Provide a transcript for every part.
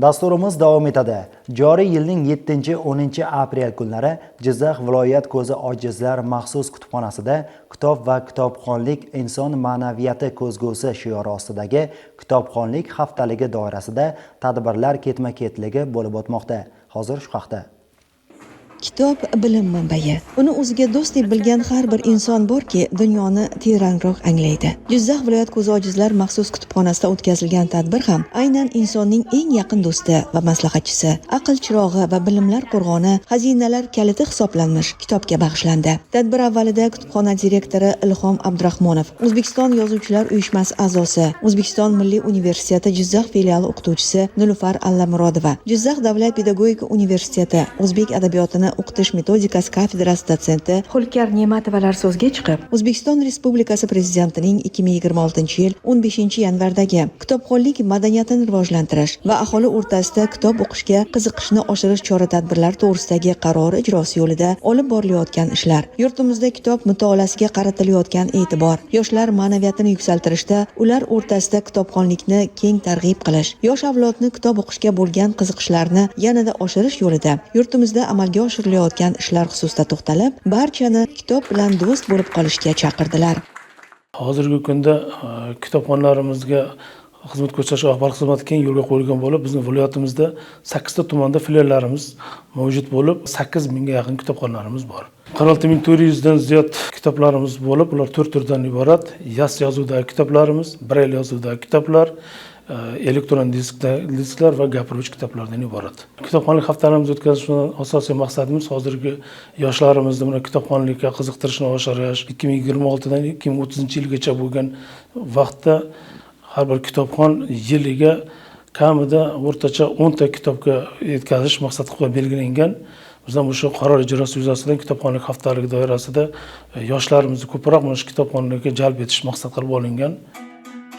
Dasturimiz davom etadi. Joriy yilning 7-10 aprel kunlari Jizzax viloyat ko'zi ojizlar maxsus kutubxonasida "Kitob va kitobxonlik inson ma'naviyati ko'zgusi" shiori ostidagi kitobxonlik haftaligi doirasida tadbirlar ketma-ketligi bo'lib o'tmoqda. Hozir shu haqda. Kitob bilim manbai. Uni o'ziga do'st deb bilgan har bir inson borki, dunyoni teranroq anglaydi. Jizzax viloyat ko'zi ojizlar maxsus kutubxonasida o'tkazilgan tadbir ham aynan insonning eng yaqin do'sti va maslahatchisi, aql chirog'i va bilimlar qo'rg'oni, xazinalar kaliti hisoblanmish kitobga bag'ishlandi. Tadbir avvalida kutubxona direktori Ilhom Abdurahmonov, O'zbekiston Yozuvchilar uyushmasi a'zosi, O'zbekiston Milliy universiteti Jizzax filiali o'qituvchisi Nilufar Allamurodova, Jizzax davlat pedagogika universiteti o'zbek adabiyotini o'qitish metodikasi kafedrasi dotsenti Xulkar Ne'matovalar so'zga chiqib, O'zbekiston Respublikasi Prezidentining 2026-yil 15-yanvardagi kitobxonlik madaniyatini rivojlantirish va aholi o'rtasida kitob o'qishga qiziqishni oshirish chora-tadbirlari to'g'risidagi qarori ijrosi yo'lida olib borilayotgan ishlar, yurtimizda kitob mutolaasiga qaratilayotgan e'tibor, yoshlar ma'naviyatini yuksaltirishda ular o'rtasida kitobxonlikni keng targ'ib qilish, yosh avlodni kitob o'qishga bo'lgan qiziqishlarini yanada oshirish yo'lida yurtimizda amalga oshiриlayotgan ishlar xususida to'xtalib, barchani kitob bilan do'st bo'lib qolishga chaqirdilar. Hozirgi kunda kitobxonlarimizga xizmat ko'rsatish axborot xizmati keng yo'lga qo'yilgan bo'lib, bizni viloyatimizda 8 ta tumanda filiallarimiz mavjud bo'lib, 8 mingga yaqin kitobxonlarimiz bor. 46 400 dan ziyod kitoblarimiz bo'lib, ular to'rt turdan iborat: yas yozuvdagi kitoblarimiz, brayl yozuvdagi kitoblar, elektron disklar va gapiruvchi kitoblardan iborat. Kitobxonlik haftalarimizni o'tkazishdan asosiy maqsadimiz hozirgi yoshlarimizni mana kitobxonlikka qiziqtirishni oshirish. 2026dan 2030-yilgacha bo'lgan vaqtda har bir kitobxon yiliga kamida o'rtacha 10 ta kitobga yetkazish maqsad qilib belgilangan. Biz ham o'sha qaror ijrosi yuzasidan kitobxonlik haftaligi doirasida yoshlarimizni ko'proq mana shu kitobxonlikka jalb etish maqsad qilib olingan.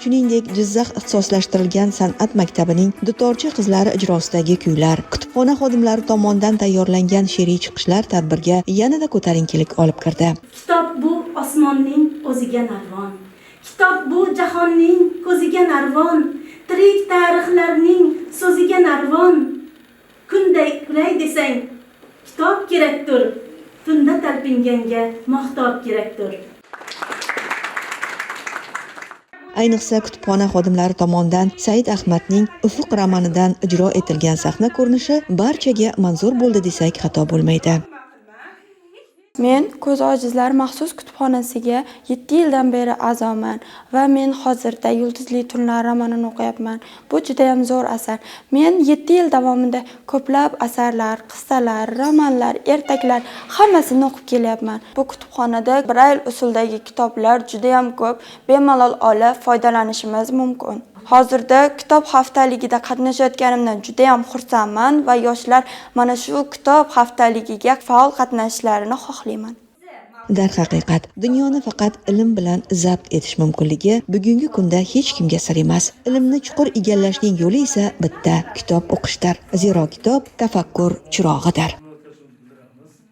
Shuningdek, Jizzax ixtisoslashtirilgan san'at maktabining dutorchi qizlari ijrosidagi kuylar, kutubxona xodimlari tomonidan tayyorlangan she'riy chiqishlar tadbirga yanada ko'tarinkilik olib kirdi. Kitob bu osmonning o'ziga narvon. Kitob bu jahonning ko'ziga narvon. Tirik tarixlarning so'ziga narvon. Kunday kulay desang, kitob kerakdir. Tunda talpinganga mahtob kerakdir. Ayniqsa, kutubxona xodimlari tomonidan Said Ahmadning "Ufuq" romanidan ijro etilgan sahna ko'rinishi barchaga manzur bo'ldi desak, xato bo'lmaydi. Men ko'z ojizlar maxsus kutubxonasiga 7 yildan beri a'zoman va men hozirda "Yulduzli tunlar" romanini o'qiyapman. Bu judayam zo'r asar. Men 7 yil davomida ko'plab asarlar, qissalar, romanlar, ertaklar, hammasini o'qib kelyapman. Bu kutubxonada brayl usuldagi kitoblar judayam ko'p, bemalol olib foydalanishimiz mumkin. Hozirda kitob haftaligida qatnashayotganimdan judayam xursandman va yoshlar mana shu kitob haftaligiga faol qatnashishlarini xohlayman. Darhaqiqat, dunyoni faqat ilm bilan zabt etish mumkinligi bugungi kunda hech kimga sir emas. Ilmni chuqur egallashning yo'li esa bitta: kitob o'qishdir. Zero kitob tafakkur chirog'idir.